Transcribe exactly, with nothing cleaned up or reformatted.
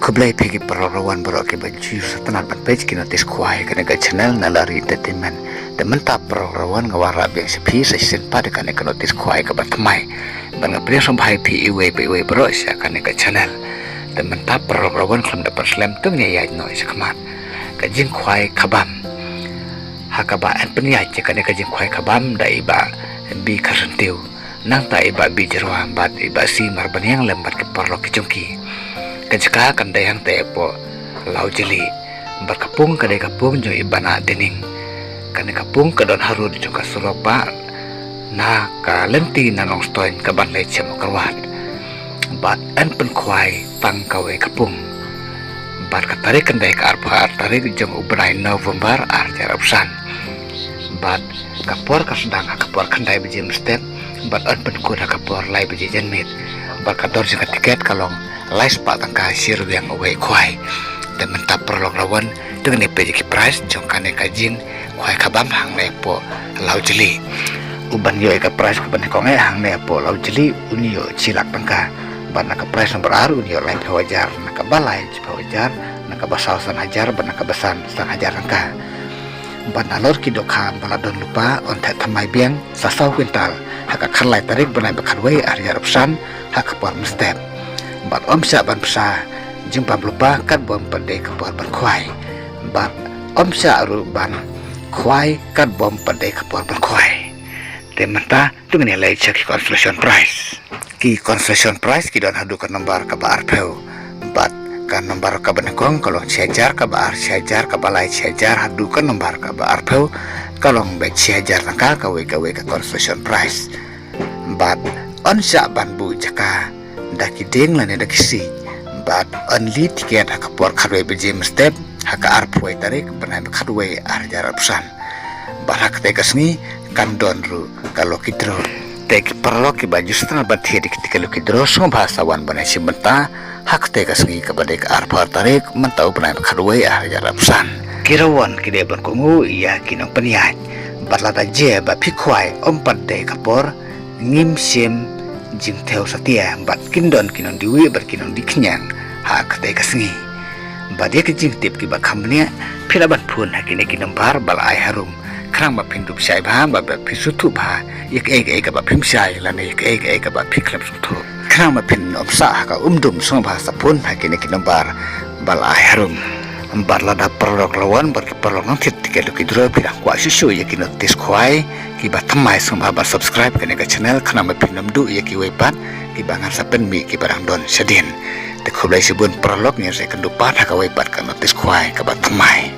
Khublei phi ki paralok rawan baroh kiba ju sngewtynnat ban peit ki notis khwai kane ka channel Nalari Entertainment. Te mynta paralok rawan nga wanrah biang sha phi sa shisien pat da kane ka notis khwai kaba thymmai. Bad nga pdiang sngewbha ïa phi iwei pa iwei baroh sha kane ka channel. Te mynta paralok rawan khlem da pynslem to ngin ïaid noh sha khmat. Ka jingkhwai khabam. Ha kaba yn pynïaid ïa kane ka jingkhwai khabam da i Bah B Kharsyntiew. Nangta i Bah B Jyrwa bad i Bah C Marbaniang lem bad ki paralok ki jong ki. Ka jaka kan dei hangta hapoh Lawjylli. Bad ka pung ka dei ka pung jong i Bah Nahdining. Kane ka pung ka don harud jong ka surok bah na ka lynti na Nongstoiñ kaban leit sha Mawkyrwat. Bad yn pynkhwai tang kawei ka pung. Bad ka tarik kan dei ka arphew ar tarik jong u bnai November ar hajar arphew san. Bad ka por ka sdang ha ka por khyndai baje mynstep. Bad yn pynkut ha ka por lai baje janmiet. Bad ka dor jong ka tiket ka long lai spah tyngka shi ryngwiang uwei u khwai. Te mynta paralok rawan to ngin ïa peit ïa ki price jong kane ka jingkhwai khabam hangne hapoh Lawjylli. Uban ïoh ïa ka price kaba nyngkong eh hangne hapoh Lawjylli un ïoh shi lak tyngka. Bad na ka price number ar un ïoh laiphew hajar, na kaba lai shiphew hajar, na kaba saw san hajar, bad na kaba san san hajar tyngka. Bad nalor ki dohkha ba la don lypa yn theh thymmai biang sa saw kwintal ha ka khatlai tarik bnai ba khatwei ar hajar arphew san ha ka por mynstep. Bad ym shah ban pynshai jingbam lypa katba ym pat dei ka por ban khwai. Bad ym shah ruh ban khwai katba ym pat dei ka por ban khwai. Te mynta to ngin ïa leit sha ki consolation prize. Ki consolation prize ki don haduh ka nombar kaba arphew. Bad ka nombar kaba nyngkong ka long shi hajar, kaba ar shi hajar, kaba lai shi hajar, haduh ka nombar kaba arphew ka long beit shi hajar tyngka kawei kawei ka consolation prize. Bad yn shah ban buh jaka da ki dieng lane da ki siej. Bad yn leit tiket ha ka por khatwei baje mynstep ha ka arphew wei tarik bnai ba khatwei ar hajar arphew san. Bad ha katei ka sngi kan don ruh ka lucky draw. Te ki paralok kiba ju sngewtynnat ban thied ïa kitei ki lucky draw sngewbha sa wan ban ïashim bynta ha katei ka sngi kaba dei ka arphew ar tarik mynta u bnai ba khatwei ar hajar arphew san. Ki rawan ki dei ban kohnguh ïa ki nongpynïaid. Bad lada jia ba phi khwai ym pat dei ka por ngim shim jingthew satia bad kin don ki nongdie wieh bad ki nongdie khñiang ha katei ka sngi. Bad ïa ki jingtip kiba kham bniah phi lah ban phone ha kine ki nombar ba la ai harum. Khnang ba phin dup shai bha ba, ba phin sngewthuh bha ïa kaei kaei kaba phim shai lane ïa kaei kaei kaba phi khlem sngewthuh. Khnang ba phin ym sah ha ka umdum sngewbha sa phone ha kine ki nombar ba la ai harum. Bad lada paralok rawan bad ki paralok nongthied tiket lucky draw phi dang kwah shuh shuh ïa ki notis khwai kiba thymmai sngewbha ban subscribe kane ka channel khnang ba phin ym duh ïa kiwei pat kiba ngan sa pynmih kiba dang don shadien. Te khublei shibun paralok ngin sa ïakynduh pat ha kawei pat ka notis khwai kaba thymmai.